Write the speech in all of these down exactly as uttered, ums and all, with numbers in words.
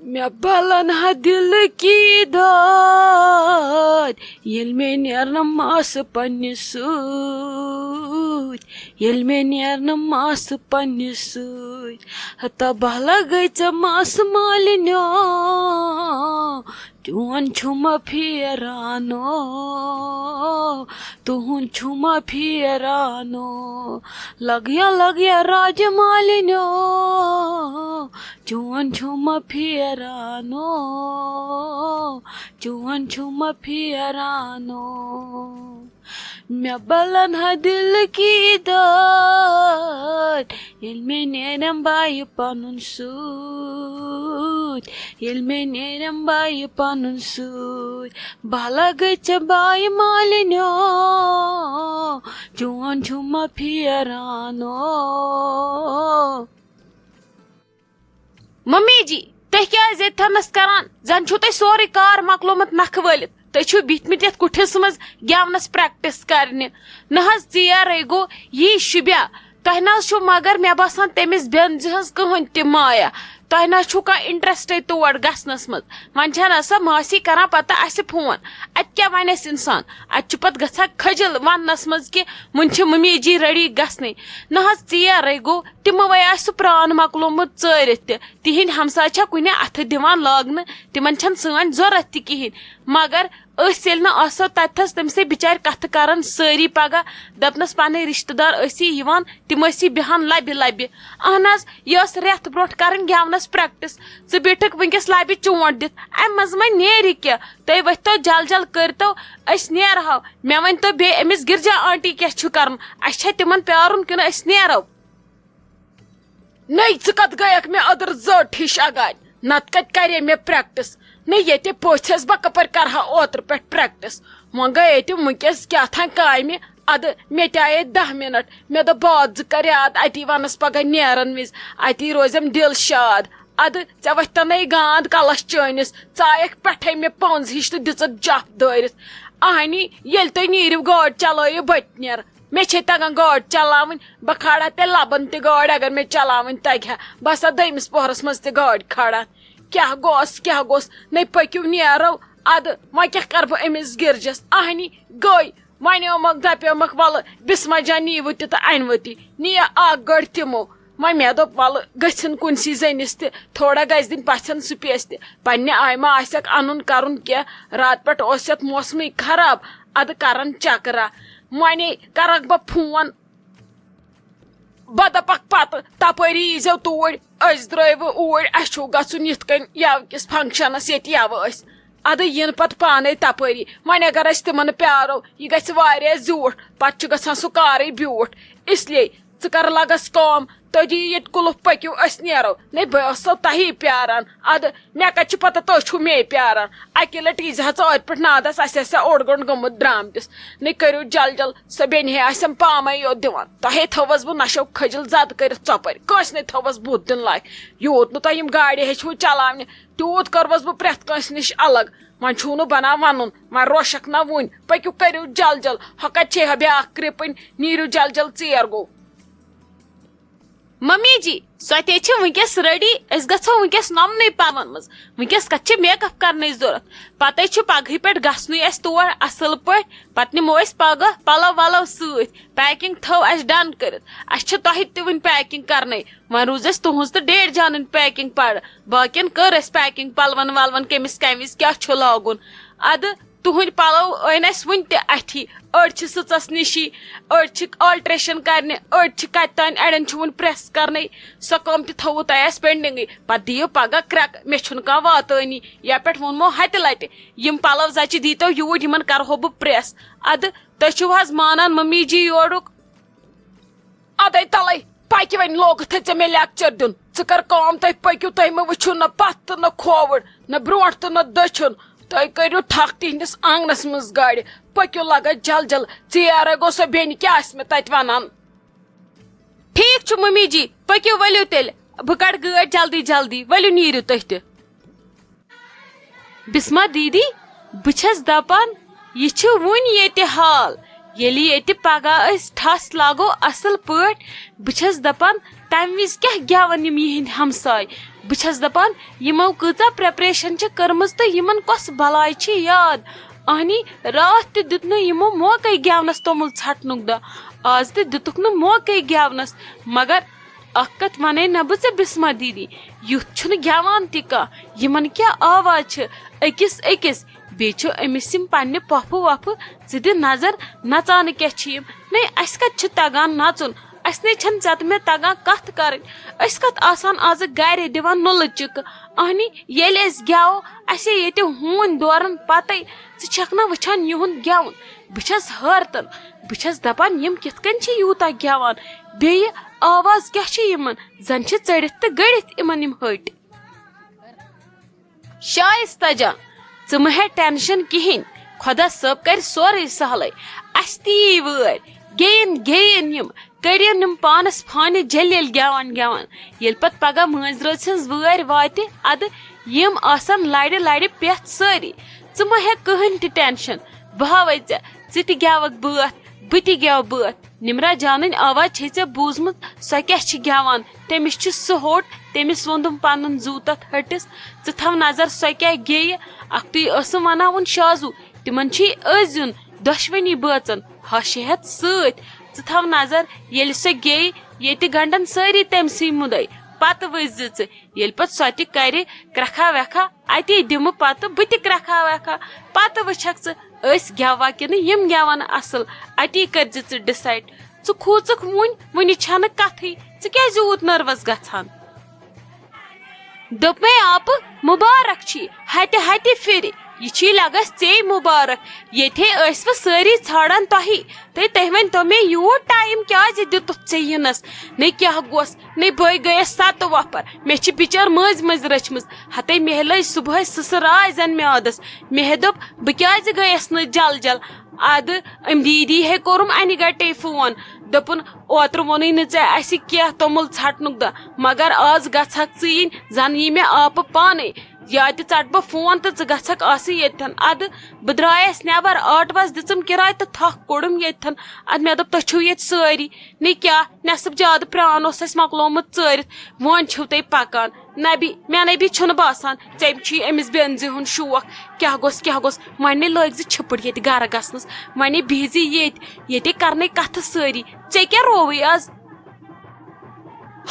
مےٚ بلن ہا دِلہٕ کی داد، ییٚلہِ مےٚ نیرنہٕ ماسہٕ پننہِ سۭتۍ، ییٚلہِ مےٚ نیرنہٕ ماسہٕ پننہِ سۭتۍ۔ ہتا بہلا گٔے ژےٚ ماسہٕ مالِنیو، چون چھُ مےٚ پھیرانو، تُہُنٛد چھُ مےٚ پھیرانو۔ لگیا لگیا راج مالِنیو، چون چھُ مےٚ پھیرانو، چون چھُ مےٚ پھیرانو۔ مےٚ بلن ہا دِلہٕ کی داد، ییٚلہِ مےٚ نیرم بایہِ پنُن سۭتۍ، ییٚلہِ مےٚ نیرم بایہِ پنُن سۭتۍ۔ بہلا گٔے ژےٚ بایہِ مالِنیو، چون چھُ مےٚ پھیرانو۔ ممی جی، تُہۍ کیٛازِ ییٚتہِ تھَنَس کران؟ زَن چھُو تۄہہِ سورُے کار مۄکلومُت نَکھٕ وٲلِتھ۔ تُہۍ چھِو بِہِتھ مٕتۍ یَتھ کُٹھِس منٛز گٮ۪ونَس practice کرنہِ۔ نہ حظ، ژیر ہے گوٚو، یی شُبیا۔ تۄہہِ نہ حظ چھُو مگر، مےٚ باسان، تٔمِس بٮ۪نزِ ہٕنٛز کٕہٕنۍ تہِ مایا۔ تۄہہِ نہ حظ چھُو کانٛہہ interest تور گژھنَس منٛز۔ وۄنۍ چھَنہٕ سۄ ماسی کران پَتہٕ اَسہِ phone۔ اَتہِ کیٛاہ وَنہِ اَسہِ اِنسان؟ اَتہِ چھُ پَتہٕ گژھان کھٔجِل وَننَس منٛز کہِ وۄنۍ چھِ ممی جی ready گژھنٕے۔ نہ حظ، ژیر ہے گوٚو، تِموے آسہِ سُہ پران مۄکلومُت ژٲرِتھ تہِ۔ تِہِنٛدۍ ہمساے چھا کُنہِ اَتھٕ دِوان لاگنہٕ، تِمن چھَنہٕ سٲنۍ ضوٚرَتھ تہِ کِہیٖنۍ۔ مگر أسۍ ییٚلہِ نہٕ آسو تَتہِ تھَس تٔمۍ سٕے بِچارِ کَتھٕ کَران سٲری پَگاہ، دَپنَس پَنٕنۍ رِشتہٕ دار ٲسی یِوان، تِم ٲسی بیٚہان لَبہِ لَبہِ۔ اہن حظ، یہِ ٲس رٮ۪تھ برونٛٹھ کَرٕنۍ گٮ۪ونَس practice۔ ژٕ بیٖٹھٕکھ وٕنکیٚس لَبہِ چونٛٹھ دِتھ، اَمہِ منٛزٕ وۄنۍ نیرِ کیٛاہ؟ تُہۍ ؤتھۍتو جل جل کٔرۍتو، أسۍ نیرہو۔ مےٚ ؤنۍتو بیٚیہِ أمِس گِرجا آنٹی کیٛاہ چھُ کَرُن؟ اَسہِ چھا تِمَن پیٛارُن کِنہٕ أسۍ نیرو؟ نٔے، ژٕ کتھ گٔیکھ مےٚ أدٕر زٔٹ ہِش اگانۍ؟ نتہٕ کتہِ کرے مےٚ practice؟ نٔے، ییٚتہِ پوٚژھ چھَس بہٕ، کپٲرۍ کرٕ ہا اوترٕ پٮ۪ٹھ practice؟ وۄنۍ گٔیے تِم وٕنکیٚس کیٛاہ تھام کامہِ۔ ادٕ مےٚ تہِ آیے دَہ مِنٹ۔ مےٚ دوٚپ، باد زٕ کر یاد، اتی ونس پگاہ نیرن وِزِ، اتی روزٮ۪م دِل شاد۔ ادٕ ژےٚ وۄتھِ تنے گانٛد کلس چٲنِس، ژٕ آیکھ پٮ۪ٹھے مےٚ پونٛزٕ ہِش تہٕ دِژٕتھ جپھ دٲرِتھ۔ اہنی، ییٚلہِ تُہۍ نیٖرِو گٲڑۍ چلٲیِو، بہٕ تہِ نیرٕ۔ مےٚ چھے تگان گٲڑۍ چلاوٕنۍ، بہٕ کھالہٕ ہا تیٚلہِ لبن تہِ گٲڑۍ، اگر مےٚ چلاوٕنۍ تگہِ ہا۔ بہٕ آسہٕ ہا دوٚیمِس پوہرس منٛز تہِ گٲڑۍ کھالان۔ کیٛاہ گوٚوس، کیٛاہ گوٚوس؟ نے پٔکِو نیرو۔ ادٕ وۄنۍ کیٛاہ کرٕ بہٕ أمِس گِرجس؟ اہنی گٔے۔ وۄنۍ اومکھ دپیومکھ، ولہٕ بسمہ جان نیٖوٕ تہِ تہٕ انوٕ تہِ۔ نِیہِ اکھ گٲڑۍ تِمو۔ وۄنۍ مےٚ دوٚپ، ولہٕ گٔژھِن کُنسی زٔنِس تہِ، تھوڑا گژھِ دِنۍ پژھٮ۪ن سُپیس تہِ۔ پننہِ آیہِ ما آسٮ۪کھ انُن کرُن کینٛہہ، راتہٕ پٮ۪ٹھ اوس یتھ موسمٕے خراب۔ ادٕ کرن چکرا۔ وۄنۍ کرکھ بہٕ فون۔ بہٕ دپکھ پتہٕ، تپٲری ییٖزیو توٗرۍ، أسۍ درٛٲیوٕ اوٗرۍ، اسہِ چھُو گژھُن یِتھ کٔنۍ یَوٕ کِس فنکشنس، ییٚتہِ یَوٕ أسۍ۔ ادٕ یِن پتہٕ پانے تپٲری۔ وۄنۍ اگر أسۍ تِمن پیارو، یہِ گژھِ واریاہ زیوٗٹھ، پتہٕ چھُ گژھان سُہ کارٕے بیوٗٹھ۔ اس لیے ژٕ کر لگس کٲم، تُہۍ دِیِو ییٚتہِ کُلُف، پٔکِو، أسۍ نیرو۔ نے، بہٕ ٲسسو تۄہی پیاران۔ ادٕ مےٚ کتہِ چھِ پتہ تُہۍ چھِو مے پیاران؟ اکہِ لٹہِ ییٖزِ ہا ژٕ ٲدۍ پٮ۪ٹھ نادس، اسہِ آسہِ ہا اوٚڑ گنٛٹہٕ گوٚمُت درامتِس۔ نے، کٔرِو جل جل، سۄ بیٚنہِ ہے آسٮ۪م پامے یوت دِوان۔ تۄہے تھٲوٕس بہٕ نشو کھٔجِل زد کٔرِتھ ژۄپٲرۍ، کٲنٛسہِ نے تھٲوٕس بُتھ دِنہٕ لایق۔ یوٗت نہٕ تۄہہِ یِم گاڑِ ہیٚچھوٕ چلاونہِ، تیوٗت کٔروَس بہٕ پرٛٮ۪تھ کٲنٛسہِ نِش الگ۔ وۄنۍ چھُو نہٕ بنان ونُن، وۄنۍ روشکھ نہ وُنۍ۔ پٔکِو، کٔرِو جل جل۔ ہۄ کتہِ چھے ہۄ بیاکھ کرپٕنۍ؟ نیٖرِو جل جل، ژیر گوٚو۔ ممی جی، سۄ تے چھِ وٕنکیٚس ready، أسۍ گژھو وٕنکیٚس نۄمنٕے پلون منٛز۔ وٕنکیٚس کتھ چھِ make up کرنٕچ ضروٗرت؟ پتے چھُ پگہٕے پٮ۪ٹھ گژھنُے اَسہِ تور اصل پٲٹھۍ، پتہٕ نِمو أسۍ پگاہ پلو ولو سۭتۍ۔ Packing تھٲو اَسہِ done کٔرِتھ، اَسہِ چھِ تۄہہِ تہِ وٕنہِ packing کرنٕے۔ وۄنۍ روٗز اَسہِ تُہنٛز تہٕ ڈیڈ جانٕنۍ packing پڑٕ، باقین کٔر اَسہِ packing پلون ولون، کٔمِس کمہِ وِزِ کیٛاہ چھُ لاگُن۔ ادٕ تُہنٛدۍ پلو أنۍ اَسہِ وُنہِ تہِ اَتھی۔ أڑۍ چھِ سٕژس نِشی، أڑۍ چھِ alteration کرنہِ، أڑۍ چھِ کتہِ تانۍ، اڑٮ۪ن چھُ وُنہِ press کرنَے۔ سۄ کٲم تہِ تھٲووٕ تۄہہِ اَسہِ pendingٕے۔ پتہٕ دِیِو پگاہ کرٛٮ۪کہٕ، مےٚ چھُنہٕ کانٛہہ واتٲنی۔ یا پٮ۪ٹھ ووٚنمو ہتہِ لٹہِ، یِم پلو زچہِ دیٖتو یوٗرۍ، یِمن کرہو بہٕ press۔ ادٕ تُہۍ چھِو حظ مانان ممی جی یورُک؟ ادے تلے، پکہِ وۄنۍ، لوگُتھ ژےٚ مےٚ lecture دیُن۔ ژٕ کر کٲم، تُہۍ پٔکِو، تُہۍ مہٕ وٕچھِو نہ پتھ تہٕ نہ کھووُر، نہ برونٛٹھ تہٕ نہ دٔچھُن۔ تُہۍ کٔرِو ٹھکھ تِہنٛدِس آنگنس منٛز گاڑِ۔ پٔکِو لگس جل جل، ژیر ہے گوٚو، سۄ بیٚنہِ کیٛاہ آسہِ مےٚ تتہِ ونان۔ ٹھیک چھُ ممی جی، پٔکِو، ؤلِو تیٚلہِ، بہٕ کڑٕ گٲڑۍ جلدی جلدی، ؤلِو نیٖرِو تُہۍ تہِ۔ بسمہ دیدی، بہٕ چھَس دَپان، یہِ چھِ وُنہِ ییٚتہِ حال۔ ییٚلہِ ییٚتہِ پگاہ أسۍ ٹھَس لاگو اَصٕل پٲٹھۍ، بہٕ چھَس دَپان، تَمہِ وِزِ کیٛاہ گٮ۪وَن یِم یِہِنٛدۍ ہمساے؟ بہٕ چھَس دَپان، یِمو کۭژاہ preparation چھِ کٔرمٕژ تہٕ یِمَن کۄس بَلاے چھِ یاد۔ اَہنی، راتھ تہِ دیُت نہٕ یِمو موقعے گٮ۪ونَس توٚمُل ژھٹنُک دۄہ، آز تہِ دیُتُکھ نہٕ موقعے گٮ۪ونَس۔ مگر اَکھ کَتھ وَنے نہ بہٕ ژےٚ بِسما دیٖدی، یُتھ چھُنہٕ گٮ۪وان تہِ کانٛہہ۔ یِمَن کیٛاہ آواز چھِ أکِس أکِس۔ بیٚیہِ چھِ أمِس یِم پننہِ پۄپھٕ وۄپھٕ، ژٕ دِ نظر، نژان کیٛاہ چھِ یِم؟ نے، اَسہِ کَتہِ چھُ تَگان نَژُن؟ اَسہِ نے چھَنہٕ ژےٚ تہٕ مےٚ تَگان کَتھ کَرٕنۍ۔ أسۍ کَتھ آسان آزٕ گَرِ دِوان نُلہٕ چِکہٕ؟ اَہنی، ییٚلہِ أسۍ گٮ۪وو، اَسے ییٚتہِ ہوٗنۍ دوران پَتَے، ژٕ چھَکھ نہ وٕچھان یِہُنٛد گٮ۪وُن؟ بہٕ چھَس حٲرتَن۔ بہٕ چھَس دَپان، یِم کِتھ کٔنۍ چھِ یوٗتاہ گٮ۪وان؟ بیٚیہِ آواز کیٛاہ چھِ یِمَن؟ زَن چھِ ژٔڑِتھ تہٕ گٔڑِتھ یِمَن یِم ۂٹۍ۔ شایستہ جان، ژٕ مہٕ ہے tension کِہیٖنۍ، خۄدا صٲب کَرِ سورُے سہلٕے۔ اَسہِ تہِ یی وٲرۍ، گیٚیِن گیٚیِن یِم، کٔڑِن یِم پانَس فانہِ جلیل گٮ۪وان گٮ۪وان۔ ییٚلہِ پَتہٕ پَگاہ مٲنٛزِ رٲژ ہٕنٛز وٲرۍ واتہِ، اَدٕ یِم آسَن لَرِ لَرِ پٮ۪تھ سٲری۔ ژٕ مہٕ ہے کٕہٕنۍ تہِ tension، بہٕ ہاوَے ژےٚ، ژٕ تہِ گٮ۪وَکھ بٲتھ، بہٕ تہِ گٮ۪وٕ بٲتھ۔ نمرہ جانٕنۍ آواز چھے ژےٚ بوٗزمٕژ؟ سۄ کیٛاہ چھِ گٮ۪وان؟ تٔمِس چھُ سُہ ہوٚٹ، تٔمِس ووٚندُم پنُن زُو تتھ ۂٹِس۔ ژٕ تھاو نظر، سۄ کیٛاہ گیٚیہِ؟ اکھتُے ٲسٕم ونان وُن شازُو، تِمن چھُے أزۍ یُن، دۄشوٕنی بٲژن، ہش ہٮ۪تھ سۭتۍ۔ ژٕ تھاو نظر، ییٚلہِ سۄ گیٚیہِ، ییٚتہِ گنڈن سٲری تٔمۍ سٕے مُدے۔ پتہٕ وٕچھ زِ ژٕ، ییٚلہِ پتہٕ سۄ تہِ کرِ کرٛکھا وٮ۪کھا، اتی دِمہٕ پتہٕ بہٕ تہِ کرٛکھا وٮ۪کھا۔ پتہٕ وٕچھکھ ژٕ، أسۍ گٮ۪وا کِنہٕ یِم گٮ۪ون اصل، اتی کٔرزِ ژٕ decide۔ ژٕ کھوٗژکھ وُنۍ، وُنہِ چھنہٕ کتھٕے، ژٕ کیازِ یوٗت nervous گژھان؟ دوٚپمَے آپہٕ، مُبارک چھی، ہتہِ ہتہِ پھِرِ، یہِ چھی لگس ژے مُبارک۔ ییٚتہِ ٲسۍ وٕ سٲری ژھانڈان تۄہی، تہٕ تُہۍ ؤنۍ تو مےٚ، یوٗت time کیازِ دیُتُتھ ژےٚ یِنس؟ نے کیٛاہ گوٚس، نے بٔے گٔیس ستہٕ وۄپھر، مےٚ چھِ بِچٲر مٔنٛزۍ مٔنٛزۍ رٔچھمٕژ۔ ہتے مےٚ لٔج صبحٲے سٕسراے زن میادس۔ مےٚ دوٚپ، بہٕ کیازِ گٔیس نہٕ جل جل؟ ادٕ أمۍ دیٖدی ہے کوٚرُم انہِ گٹے فون، دوٚپُن، اوترٕ ووٚنُے نہٕ ژےٚ اسہِ کینٛہہ توٚمُل ژھٹنُک دۄہ، مگر آز گژھکھ ژٕ یِنۍ، زن یی مےٚ آپہٕ پانے۔ یا تہِ ژٹہٕ بہٕ فون تہٕ ژٕ گژھکھ آسٕنۍ ییٚتھٮ۪ن۔ ادٕ بہٕ درٛایس نٮ۪بر، آٹوس دِژٕم کِراے تہٕ تھکھ کوٚڑُم ییٚتھٮ۪ن۔ ادٕ مےٚ دوٚپ، تُہۍ چھِو ییٚتہِ سٲری؟ نے کیٛاہ، نٮ۪صٕب زیادٕ پرٛان اوس اَسہِ مۄکلومُت ژٲرِتھ، وۄنۍ چھِو تُہۍ پکان۔ نبی، مےٚ نبی چھُنہٕ باسان ژےٚ چھُے أمِس بینزِ ہُنٛد شوق۔ کیٛاہ گوٚژھ، کیٛاہ گوٚژھ؟ وۄنۍ نے لٲگۍ زِ چھِپٕڑ ییٚتہِ گرٕ گژھنس، وۄنۍ نے بِہزِ ییٚتہِ، ییٚتے کرنے کتھٕ سٲری۔ ژےٚ کیٛاہ رووُے از؟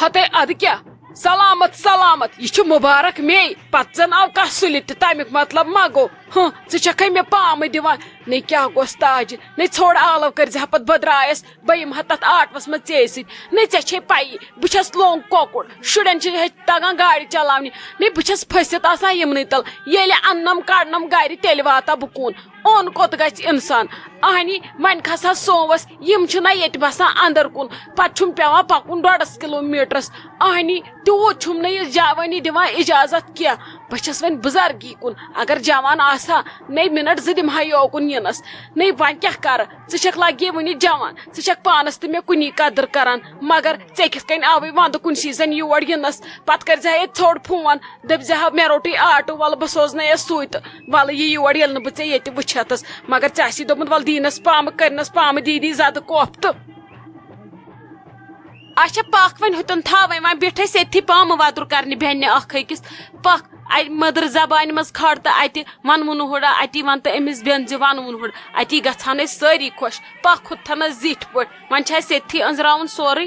ہتے ادٕ کیٛاہ؟ سلامت سلامت، یہِ چھُ مُبارک مے، پتہٕ زن آو کانٛہہ سُلہِ تہِ، تمیُک مطلب ما گوٚو؟ ہُہ، ژٕ چھکھے مےٚ پامہٕ دِوان۔ نے کیٛاہ گوٚژھ تاجہِ، نے ژھوٚڑ آلو کٔرۍ زِ ہا پتہٕ بہٕ درٛایس، بہٕ یِمہٕ ہا تتھ آٹوس منٛز ژےٚ سۭتۍ۔ نے ژےٚ چھے پَیی، بہٕ چھَس لونٛگ کۄکُر، شُرٮ۪ن چھِ ہیٚچھ تگان گاڑِ چلاونہِ، نے بہٕ چھَس پھٔسِتھ آسان یِمنٕے تل۔ ییٚلہِ اننم کڑنم گرِ، تیٚلہِ واتا بہٕ کُن۔ اوٚن کوٚت گژھِ انسان؟ اہنی، وۄنۍ کھسہٕ ہا سوموس، یِم چھِنہ ییٚتہِ بسان اندر کُن، پتہٕ چھُم پٮ۪وان پکُن ڈۄڈس کلوٗمیٖٹرس۔ اہنی، تیوٗت چھُم نہٕ یہِ جوٲنی دِوان اجازت کینٛہہ۔ بہٕ چھَس وۄنۍ بُزرگی کُن، اگر جوان آسہٕ ہا، نے منٹ زٕ دِمہٕ ہا یوکُن یِنس۔ نے وۄنۍ کیٛاہ کرٕ؟ ژٕ چھکھ لگے وُنہِ جوان، ژٕ چھکھ پانس تہٕ مےٚ کُنی قدر کران، مگر ژےٚ کِتھ کٔنۍ آوٕے ونٛدٕ کُنہِ season یور یِنس؟ پتہٕ کٔرۍ زِ ہا ییٚتہِ ژھوٚڑ فون، دٔپۍ زِ ہا، مےٚ روٚٹُے آٹو، وَلہٕ بہٕ سوزنَے یَس سُے تہٕ وَلہٕ یہِ یور، ییٚلہِ نہٕ بہٕ ژےٚ ییٚتہِ وٕچھتھَس۔ مگر ژےٚ آسی دوٚپمُت، وَلہٕ دیٖنَس پامہٕ، کٔرنَس پامہٕ دیٖدی زَدٕ کوفتہٕ۔ اچھا پَکھ وۄنۍ ہُتٮ۪ن تھاو وۄنۍ، وۄنۍ بیٖٹھ أسۍ ییٚتھی پامہٕ وَتُر کَرنہِ بیٚہنہِ اَکھ أکِس۔ پَکھ، اَتہِ مٔدٕر زبانہِ منٛز کھڑ تہٕ اَتہِ وَنوُن ہُڑا، اَتی وَن تہٕ أمِس بیٚنزِ وَنوُن ہُڑ، اَتی گژھان أسۍ سٲری خۄش۔ پَکھ ہُتھَنَس زِٹھۍ پٲٹھۍ، وۄنۍ چھِ اَسہِ ییٚتھی أنٛزراوُن سورُے۔